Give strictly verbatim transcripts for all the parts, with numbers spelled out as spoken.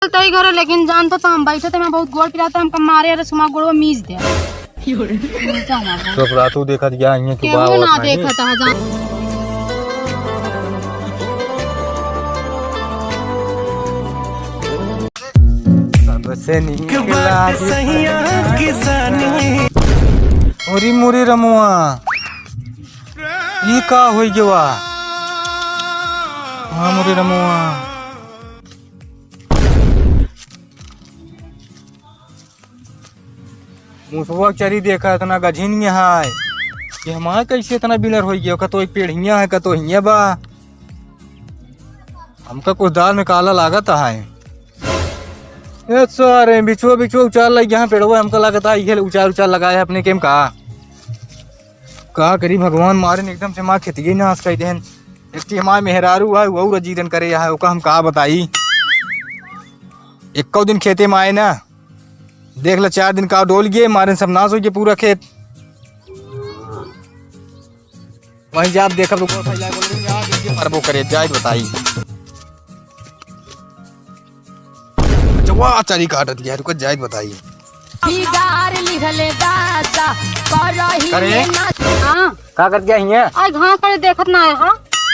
तई घरे, लेकिन जान तो, तो हम बैठे थे, मैं बहुत गोड़ पिराते, हमका मारे, अरे सुमा गोड़वा मीज दे। मीजा हमार गोड़। तो रातू देखत गया, इहाँ के केहू ना देखत है, जान। सबसे नीक लागे सैया किसानी। ओरी मोरी रमुआ, ई का होई गवा? हाँ मोरी रमुआ। मुसवा के चरी देखा, इतना गझिन में है कि हमार कैसे इतना बिलर होई गया, कतो एक पेड़ हियाँ है, कतो हियाँ बा। हमका कुछ दाल में काला लागत है। ए सारे, बिचुआ, बिचुआ उचार लग गया पेड़वा, हमका लागत है, ये उचार, उचार लगाए है अपने केम का। का करी भगवान, मारे न एकदम से मार खेतिये नास कइ देहन। एक ठे हमार मेहरारू है, वो और अजीरन करे है, ओका हम का बताई। एक्को दिन खेते में आए ना, देख ला, चार दिन का डोल गए, मारे सब नास हो गए पूरा खेत। वहीं जाब देखब, रुको, भैया बोल रहे हैं, आज इनके मरबो करे, जाए बताई। अच्छा, वाह, चरी काटत गया, रुको, जाए बताई। बिगाड़ लिहले दासा, करही अरे। में ना। हाँ। का करत गया हियाँ? आई घास करे देखत ना आया, हाँ?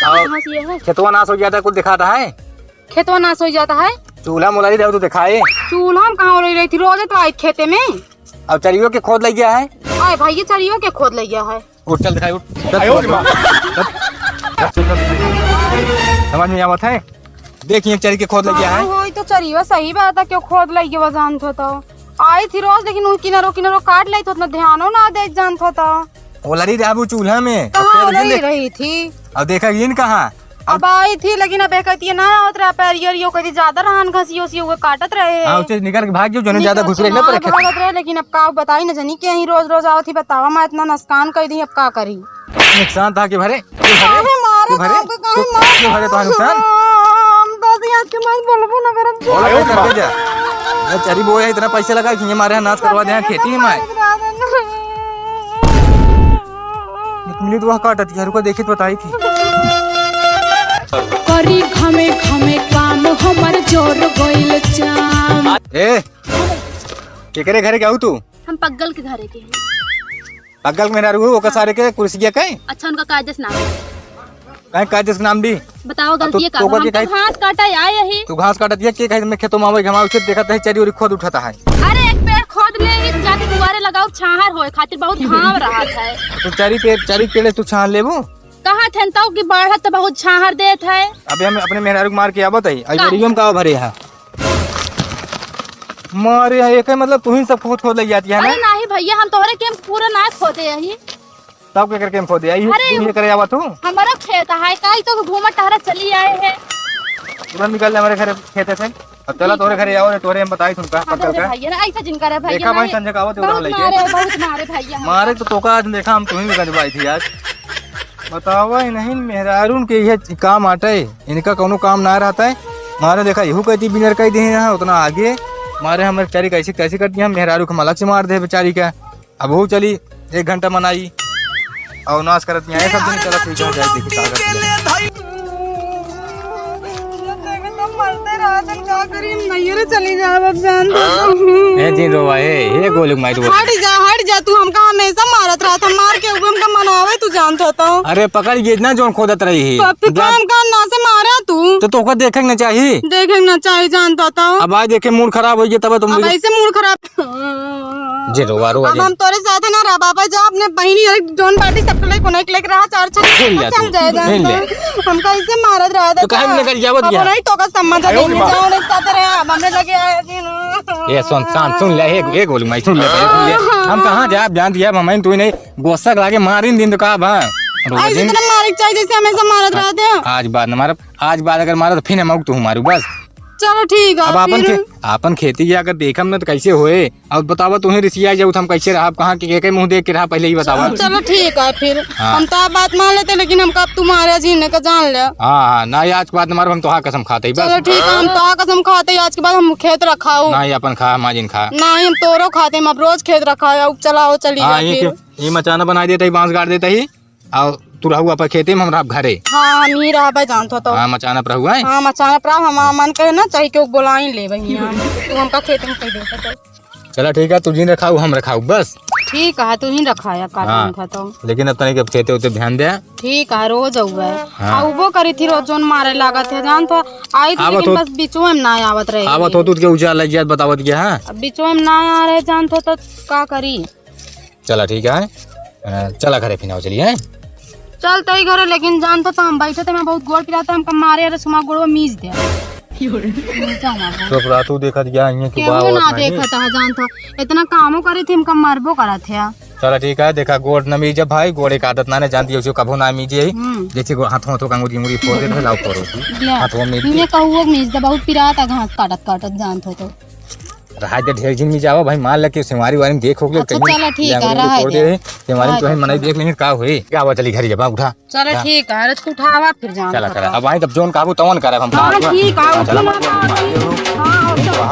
और घास ये है। खेतवा नास हो जाता, कुछ दिखाता है? खेतवा नास हो जाता है। चूल्हा मुलारी रहो तो दिखाए। चूल्हा में कहाँ रही, रही थी, रोजे तो आई खेते में। अब चरियो के खोद लग गया है। आए भाई, ये चरियो के खोद लग गया है। उठ, चल दिखाई, उठ। चल, आयो रे माँ। चल, चल, चल, चल। समझ में आवत है? देख, ये चरी के खोद लग गया है। हाँ, वही तो चरियो सही बात है, क्यों खोद लग गया, जान तो, तो। आई थी रोज, लेकिन वो किनारो, किनारो काट लाई, तो उतना ध्यानो ना दे, जान तो, तो। ओलरी रहबू चूल्हा में। कहाँ अब ओलरी रही थी? अब देखा इन कहाँ? अब आई थी, लेकिन अब कहती है ना आवत रहा, पैर यो, यो कहती ज्यादा रहन घसी ओसी, वो काटत रहे। हाँ, उसे निकल के भाग जो, जोने ज्यादा घुस रहे ना पर भागत रहे, लेकिन अब का बताई ना जनी के यहीं रोज रोज आवत ही, बतावा मैं इतना नुकसान कर दी, अब का करी? नुकसान था कि भरे? काहे मारे? क्यों भरे? काहे मारे? क्यों भरे तो नुकसान? हम तो आज के बाद बोलबो ना करब। बोला कोई करके जा। मैं चरी बोया इतना पैसा लगा कि ये मारे नाश करवा दे खेती में। एक मिनट वह काटत यार, रुको देखित बताई थी। करी घमे घमे काम हमर जोर गइल चाम। ए, केकरे घरे के आऊ तू? हम पग्गल के घरे के हैं। पग्गल के मेहरारू हो, ओकर सारे के कुर्सिया कहीं? अच्छा, उनका कायदे से नाम। कहीं कायदे से नाम भी? बताओ, अब तो गलती का? तोकर हम के तो कहीं घास काटा आए यही। तू घास काटत ये के कहीं में खेतों में आवे, घमावे, उसे देखत है, चरी उरी खोद उठाता है। अरे, एक पेड़ खोद ले, एक जाके दुआरे लगाओ, छाहर होए खातिर बहुत घाम रहत है। तो चरी पे, चरी पेड़ तू छाहर लेबू? कहा थे तो कि बाढ़त तो बहुत छाहर देत है। अबे हम अपने मेहरारू के मार के आवत है, आई का? बोरियो में का भरे है? मारे यहाँ एक है, मतलब तू ही सब खोद खोद ले जाती है ना? अरे नहीं भैया, हम तोहरे केम पूरा ना खोदे यही। तब के करके हम खोदे आई, अरे तू ये करे आवा तू? हमारा खेत है, काई तो घूमा टहरा चली आए हैं। तुरंत निकल ले हमारे घर खेते से। अब चला तोरे घरे आओ रे, तोरे हम बताई तुमका हाँ, पकड़ तोरे का। भैया ना, ऐसा जिन करे भैया देखा ना, भाई, ये संजय का आवत है, बहुत उड़ा लेके। मारे, बहुत मारे भैया। मारे तो तोका आज देखा, हम तुम्हें भी गजबाई थी आज। बतावा ही नहीं, मेहरारून के यह काम आटे, इनका कौनो काम ना रहता है। मारे देखा, यहू कहती बिनर कह दे यहाँ, उतना आगे मारे हमारे बेचारी कैसे, कैसे करती हैं, मेहरारू के हम अलग से मार दे बेचारी का। अब वो चली एक घंटा मनाई और नाश करत नहीं आए, सब दिन चलत हुई जाए, जाए देखी का करती है। मरते रहत हैं, का करी, हम नैहरे चली जाब, अब जान दे। ए, जिन रोवा, ए, ए, गोलू माई रोवा। हट जा, हट जा, तू हमका हमेशा मारत रहत है, मार के ऊपर हमका मनावे, तू जानत हो तो। अरे, पकड़ ये ना जोन खोदत रही है। तो फिर जा। काम का ना से मारा तू। तो तोका देखे के ना चाही। देखे के ना चाही, जानत हो तो। अब आज देखे मूड खराब हो गया, तब तुम अब ऐसे मूड खराब। जे रोवा, रोवा अब जे। हम तोरे साथ ना रह बाबा, जा अपने बहिनी और जोन बाटी सबके लिए कोने के लेके रहा, चार छन सुन ले चल तू, जाए, सुन ले। जानत हो। हम कैसे मारत रहा तो काहे में लेकर जावत अब गया? नहीं तो का सम्मान आयो रे बाप। जाओ रे साथ रहे, अब हमरे लगे आए जी ना। ए सुन, शांत, सुन ले, एक, एक गोली माई, सुन ले, पहले सुन ले। हम कहाँ जाब, जान दिया, हम तू नहीं, गोस्सा के लागे मारिन दिन तो का बा? रोवा ऐसे दिन। इतना मारे के चाहिए जैसे हमेशा मारत रहते हैं। आज बाद न मारब, आज बाद अगर मारब तो फिर हम आउक तू मारू बस। चलो ठीक है, अब आपन फिर खे-, आपन खेती के अगर देखम न तो कैसे होए? अब बतावा, तुहें रिसिया जाऊ तो हम कैसे रहब? कहाँ के, के, के मुँह देख के रहा, पहले ही बतावा। चलो ठीक है फिर। हाँ। हम तो आप बात मान लेते, लेकिन हमका अब तुम्हारे जीने का जान ले। हाँ, हाँ, ना, आज के बाद न मारब, हम तोहार कसम खाते ही बस। चलो ठीक है, हम तोहार कसम खाते ही, आज के बाद हम खेत रखाऊ। ना, ये अपन खा, माँ जिन खा। ना, हम तोरो खाते, हम अब रोज खेत रखाओ, चलाओ, चली हाँ, जा ये फिर। क्यों? ये मचाना बनाई देता ही, बांस गाड़ देता ही, और तू रहू अपन खेते में, हम रहब घरे। हाँ, हम ही रहबे, जानत हो तो। हाँ, मचानप रहू, हैं? हाँ, मचानप रहब, हम मन करे ना, चाहे केहू बोलाई लेबे हियाँ। तू हमका खेते में कह देता तो। चला ठीक है, तू जिन रखाऊ, हम रखाऊ, बस। ठीक है, तू ही रखाया, का हाँ। जानत हो तो। लेकिन अब तनिक अब खेते उते ध्यान दे। ठीक है, रोज अउबे। हाँ। अउबो करी थी रोज, जौन मारे लागत है, जानत हो। आई थी, आवत लेकिन हो। बस बीचो में ना आवत रहे। आवत हो, तू के उजा लग जात, बतावत गया, हाँ? अब बीचो में ना आ रहे, जानत हो तो का करी? चला ठीक है, अ, चला घरे फिर आओ, चलिए, हैं? चल तई घरे, लेकिन जानत हो तो हम बैठे थे, मैं बहुत गोड़ पिरात है, हमका मारे, अरे सुमा गोड़वा मीज दे। मीजा ना गोड़। तो रातू देखत गया, इन्हें के केहू बात ना नहीं। देखत है, जानत हो, इतना कामो करी थी, हमका मारबो करत है। चला ठीक है, देखा गोड़ न मीजे भाई, गोड़ एक आदत ना ने जानती है, उसे कभो ना मीजे ही। हम्म। जैसे गो-, हाथों, हाथों का अंगूरी, अंगूरी फोड़ दे, लाओ फोड़ो। ले। हाथों मीज दे। इन्हें कहूँ मीज दे, बहुत पिरात है घास काटत काटत, जानत हो तो। रहा दे, ढेर जिन में जावा भाई, मान ले कि सेवारी वारी में देख हो गया, अच्छा, कहीं चला ठीक है, या रहा तोड़ दे। दे, सेवारी में तो है, अच्छा। मनाई देख लेंगे का होई। क्या हुआ, चली घर जबा उठा। चला हाँ। ठीक है, अरे तू उठावा फिर जान चला, चला। अब आई तब जौन काबू तवन करब हम। हाँ, ठीक है, हाँ, चला, उठा। हाँ, चला।